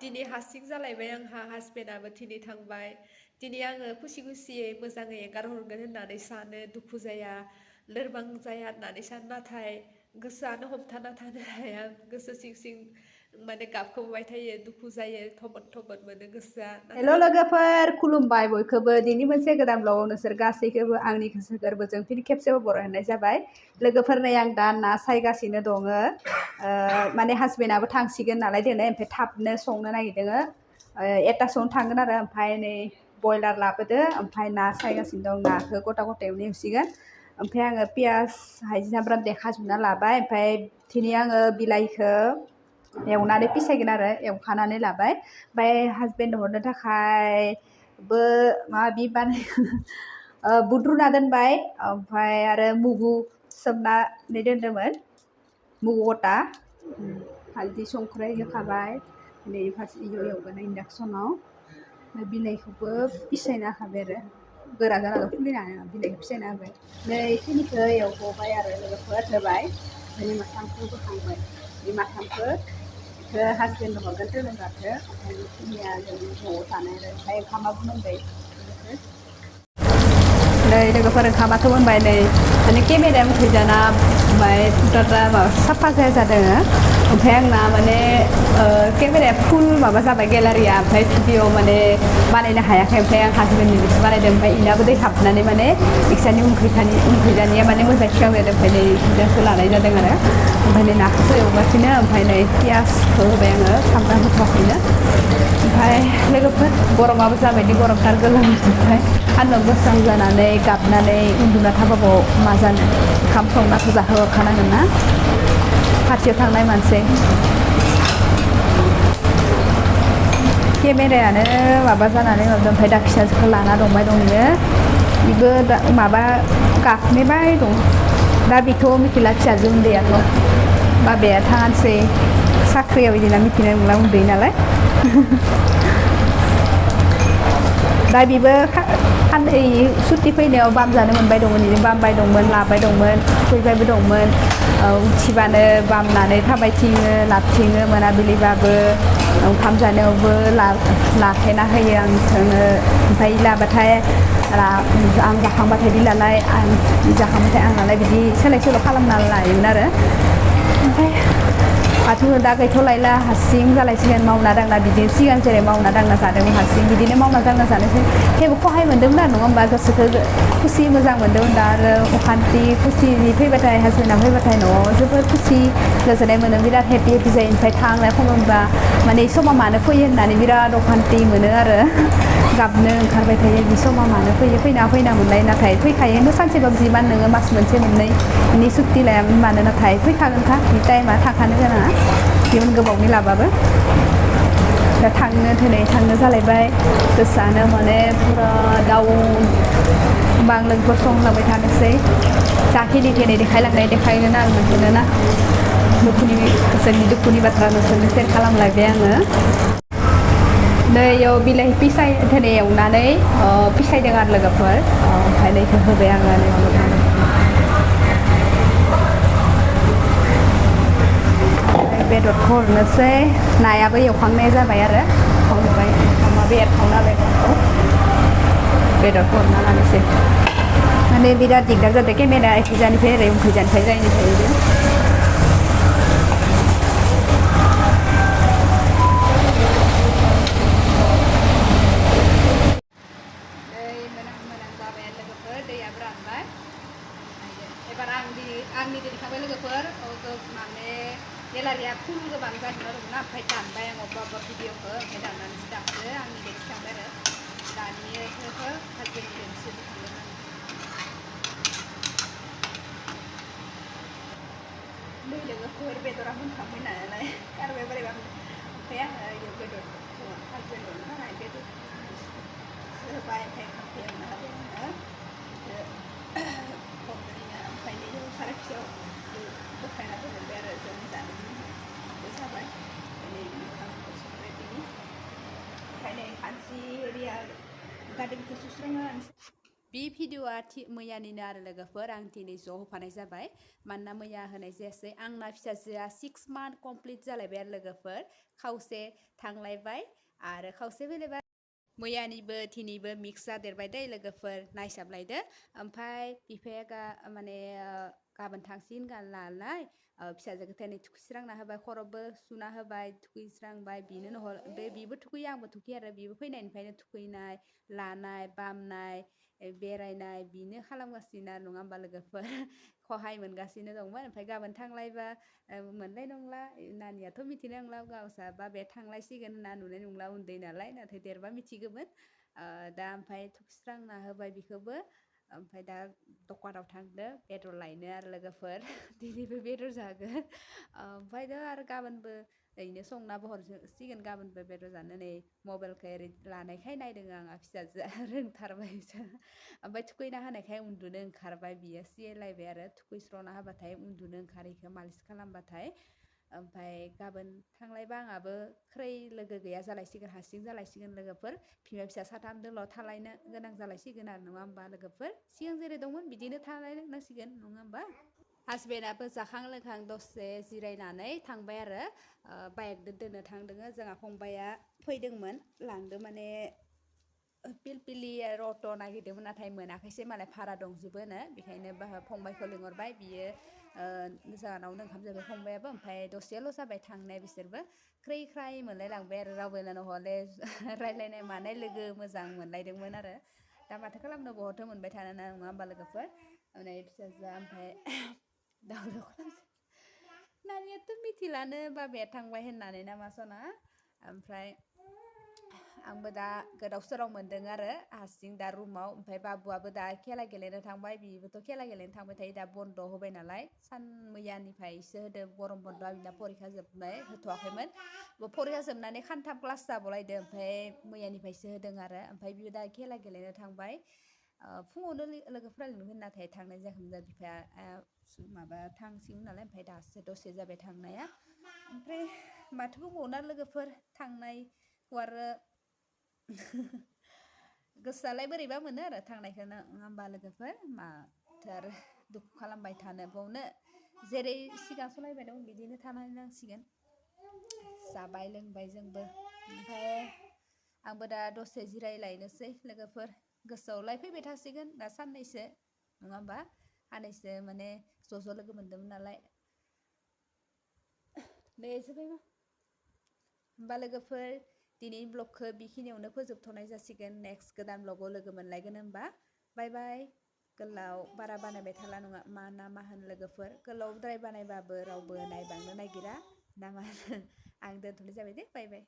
दिनै हारसिं जालायबाय आंहा हासबेन्डआबो दिनै थांबाय दिनै आङो खुसि खुसियै मोजाङै एंगारहरगोन होननानै सानो दुखु जाया लोरबां जाया होननानै सानो नाथाय गोसोआनो हमथाना थानो हाया गोसो सिं सिं माने गाबखौबाय थायो दुखु जायो थबन थबन मोनो गोसोआ हेल' लोगोफोर खुलुमबाय बयखौबो दिनै मोनसे गोदान ब्लगाव नोंसोर गासैखौबो आंनि गोसो गोरबोजों फिन खेबसेबो बरायनाय जाबाय लोगोफोर नै आं दा ना सायगासिनो दङ माने हासबेन्डआबो थांसिगोन नालाय दिनै ओमफ्राय थाबनो संनो नागिरदों एकथासोआवनो थांगोन आरो ओमफ्राय नै बयलार लाबोदो ओमफ्राय ना सायगासिनो दं नाखौ गथा गथायावनो एवसिगोन ओमफ्राय आङो पियास हाइजें सामब्राम देखाजोबना लाबाय ओमफ्राय दिनै आङो बिलाइखौ एवनानै पिसायगोन आरो एवखानानै लाबाय ओमफ्राय हासबेन्ड हरनो थाखायबो माबि बानाय बुद रुना दोनबाय ओमफ्राय आरो मुगु सोमनानै दोनदोंमोन मुगु गथा हालदै संख्रि होखाबाय नै फार्स्ट इयाव एवगोन इन्डाक्सनाव बिलाइखौबो पिसायना होखाबाय आरो गोरा जानानै खुलिनो हाया बिलाइखौ पिसायना होबाय नै खिनिखौ एवग'बाय आरो लोगोफोर होबाय ओमफ्राय माथामखौ बोखांबाय बे माथामखौ हासबेन्ड हरगोन लोंग्राखौ ओमफ्राय बेखिनिया जों न'आव थानाय आरो ओमफ्राय ओंखामाबो मोनबाय नै लोगोफोर ओंखामाथ' मोनबाय नै माने केमेराया मुखैजाना ओमफ्राय फुटारा माबा साफा जाया जादों ओमफ्राय आंना माने केमेराया फुल माबा जाबाय गेलारिया ओमफ्राय भिडिअ माने बानायनो हायाखै ओमफ्राय आं हासबेन्डनिसो बानायदों ओमफ्राय इनाबो दै हाबनानै माने इक्सानि उनखैजानिया माने मोजां सिगां जादों ओमफ्राय नै बिदासो लानाय जादों आरो ओमफ्राय नै नाखौसो एवगासिनो ओमफ्राय नै पियासखौ होबाय आङो सामब्राम होथ'वाखैनो ओमफ्राय लोगोफोर गरमाबो जाबायदि गरमथार गोलोमजोबबाय सान्दुं गोसा जानानै गाबनानै उन्दुना थाबाबो मा जानो ओंखाम संनाखौ जाहोहरखानांगोन ना खाथियाव थांनाय मानसि केमेरायानो माबा जानानै माबा ओमफ्राय दा फिसाजोखौ लाना दंबाय दंनो बेबो दा माबा गाखोबाय दं दा बेखौ मिथिला फिसाजो उन्दैयाथ' बाबाया थाङानोसै साख्रियाव बिदिना मिथिनाय नंला उन्दै नालाय दा बेबो सुटि फैनायाव बाम जानो मोनबाय दंमोन बिदिनो बामबाय दंमोन लाबाय दंमोन फैबायबो दंमोन उथिबानो बामनानै थाबायथिङो लाबथिङो मोनाबिलिबाबो ओंखाम जानायावबो लाफेना होयो आंखौनो ओमफ्राय लाबाथाय आं जाखांबाथाय बि लालाय आं जाखांबाथाय आं नालाय बिदि सोलाय सोल' खालामना लायोमोन आरो ओमफ्राय दाथ' दा गैथ'लायला हारसिं जालायसिगोन मावना दांना बिदिनो सिगां जेरै मावना दांना जादोंमोन हारसिं बिदिनो मावना दांना जानोसै थेवबो खहाय मोन्दोंमोन आरो नङा होमबा गोसोखौ खुसि मोजां मोन्दोंमोन दा आरो अखान्थि खुसिनि फैबाथाय हासबेन्डआ फैबाथाय न'आव जोबोद खुसि गोजोननाय मोनो बिराद हेपि हेपि जायो ओमफ्राय थांनाय खमोनबा माने समा मानो फैयो होननानै बिराद अखान्थि मोनो आरो गाबनो ओंखारबाय थायो बे समा मानो फैयो फैना मोननाय नाथाय फैखायो सानसेबाबो जिमान नोङो मास मोनसे मोननैनि सुक्ति लायामोन मानो नाथाय फैखागोनखा बे टाइमा थाखानो गोनाङा इयुन गोबावनि लाबाबो दा थांनो जालायबाय गोसोआनो माने फुरा डाउन होमबा आं लोगोफोर संलांबाय थानोसै जाखिनि दिनै देखायगोन आं नोंसोरनो ना गोसोनि दुखुनि बाथ्रा नोंसोरनो सेयार खालामलायबाय आङो नै इयाव बिलाइ दिनै एवनानै पिसायदों आरो लोगोफोर ओमफ्राय नैखौ होबाय आङो बेदरखौ हरनोसै नायाबो एवखांनाय जाबाय आरो एवखांबाय ओंखामाबो एरखावना बेदरखौ हरना लानोसै माने बिराद दिगदार जादों केमेरा एखैजानिफ्राय ओरै उनखैजानिफ्राय जायनि थाखाय मोनां जाबाय लोगोफोर दैयाबो रानबाय एबार आंनि देखाबाय लोगोफोर माने गेलारिया फुल गोबां जादों आरो ना ओमफ्राय दानबाय आं अबेबा भिडिअखौ ओमफ्राय दाननानैसो दानदो आंनि देखि थांबाय आरो दानिखौ हासबेन्डनि देखिसो थांदों आं नै लोगोफोर बेदरा मोनखांबाय नालाय गारबाय बोरैबा ओमफ्राय आङो बेदरखौ हासबेन्ड हरनो थाखाय बेदर होबाय ओमफ्राय ओंखामखौ एवना होबाय आङो ओमफ्राय नै साराय फिसायाव बोखायना दोनबाय आरो जों जानो बे जाबाय नै ओंखामखौ संबाय बिनि ओमफ्राय नै खानसि एरिया गादैखौ सुस्रांना लानोसै बे भिडिअआ मैयानिनो आरो लोगोफोर आं दिनै ज' होफानाय जाबाय मानोना मैया होनाय जायासै आंना फिसाजोआ 6 मान्थ कमप्लिट जालायबाय आरो लोगोफोर खावसे थांलायबाय आरो खावसे फैलायबाय मैयानिबो दिनैबो मिक्स जादेरबाय दै लोगोफोर नायसाबलायदो ओमफ्राय बिफाया माने गाबोन थांसिगोन नालाय फिसाजोखौ दिनै थुखैस्रांना होबाय खर'बो सुना होबाय थुखैस्रांबाय बिबो थुखैयो आंबो थुखैयो आरो बिबो फैनायनिफ्रायनो थुखैनाय लानाय बामनाय बेरायनाय बिनो खालामगासिनो आरो नङा होमबा लोगोफोर खहाय मोनगासिनो दंमोन ओमफ्राय गाबोन थांलायबा मोननाय नंला नानियाथ' मिथिनाय नंला गावसा बाबाया थांलायसिगोन होनना नुनाय नंला उन्दै नालाय नाथाय देरबा मिथिगौमोन दा ओमफ्राय थुखैस्रांना होबाय बिखौबो ओमफ्राय दा दखानाव थांदो बेदर लायनो आरो लोगोफोर दिनैबो बेदर जागोन ओमफ्राय दा आरो गाबोनबो ओरैनो संनाबो हरसिगोन गाबोनबो बेदर जानो नै मबाइलखौ ओरै लानायखाय नायदों आंहा फिसाजोआ रोंथारबायसो ओमफ्राय थुखैना होनायखाय उन्दुनो ओंखारबाय बियो सिलायबाय आरो थुखैस्रना होबाथाय उन्दुनो ओंखारैखौ मालिस खालामबाथाय ओमफ्राय गाबोन थांलायबा आंहाबो ख्रै लोगो गैया जालायसिगोन हारसिं जालायसिगोन लोगोफोर बिमा फिसा साथामजोंल' थालायनो गोनां जालायसिगोन आरो नङा होमबा लोगोफोर सिगां जेरै दंमोन बिदिनो थालायनांसिगोन नङा होमबा हासबेन्डआबो जाखां लोंखां दसे जिरायनानै थांबाय आरो बाइकजों दोननो थांदोङो जोंहा फंबाया फैदोंमोन लांदो माने पिलपिलि आरो अट' नागिरदोंमोन नाथाय मोनाखैसै मालाय भारा दंजोबोनो बेखायनो फंबायखौ लिंहरबाय बियो जाहानावनो ओंखाम जाबाय फंबायाबो ओमफ्राय दसेल' जाबाय थांनाया बिसोरबो ख्रै ख्राय मोनलायलांबाय आरो रावबो हले रायलायनाय मानाय लोगो मोजां मोनलायदोंमोन आरो दा माथो खालामनो बहथो मोनबाय थानो नङा होमबा लोगोफोर माने फिसाजोआ ओमफ्राय दावराव खालामसै नानियाथ' मिथिलानो बाबाया थांबाय होननानै ना मा सना ओमफ्राय आंबो दा गोदाव सोराव मोन्दों आरो हारसिं दा रुमाव ओमफ्राय बाबुआबो दा खेला गेलेनो थांबाय बिबोथ' खेला गेलेनो थांबाय थायो दा बन्द' होबाय नालाय मैयानिफ्रायसो होदो गरम बन्द'आ बिना फरिखा जोबनाय होथ'वाखैमोन फरिखा जोबनानै खानथाम क्लास जाबावलायदो ओमफ्राय मैयानिफ्रायसो होदों आरो ओमफ्राय बियो दा खेला गेलेनो थांबाय फुङावनो लोगोफोरा लिंदोंमोन नाथाय थांनाय जायाखैमोन दा बिफाया माबा थांसिगोन नालाय ओमफ्राय दासो दसे जाबाय थांनाया ओमफ्राय माथो बुंबावनो लोगोफोर थांनायखौ आरो गोसोआलाय बोरैबा मोनो आरो थांनायखौनो नङा होमबा लोगोफोर माथो आरो दुखु खालामबाय थानो बावनो जेरै सिगां सलायबाय दं बिदिनो थानांसिगोन जाबाय लोंबाय जोंबो ओमफ्राय आंबो दा दसे जिरायलायनोसै लोगोफोर गोसोआवलाय फैबाय थासिगोन दा साननैसो नङा होमबा साननैसो माने ज' लोगो मोन्दोंमोन नालाय दे जोबायमा होमबा लोगोफोर दिनैनि ब्लगखौ बेखिनियावनो फोजोबथ'नाय जासिगोन नेक्स्ट गोदान ब्लगाव लोगो मोनलायगोन होमबा बाय बाय गोलाव बारा बानायबाय थाला नङा मा होनो लोगोफोर गोलावद्राय बानायबाबो रावबो नायबांनो नागिरा ना मा आं दोनथ'नाय जाबाय दे बाय बाय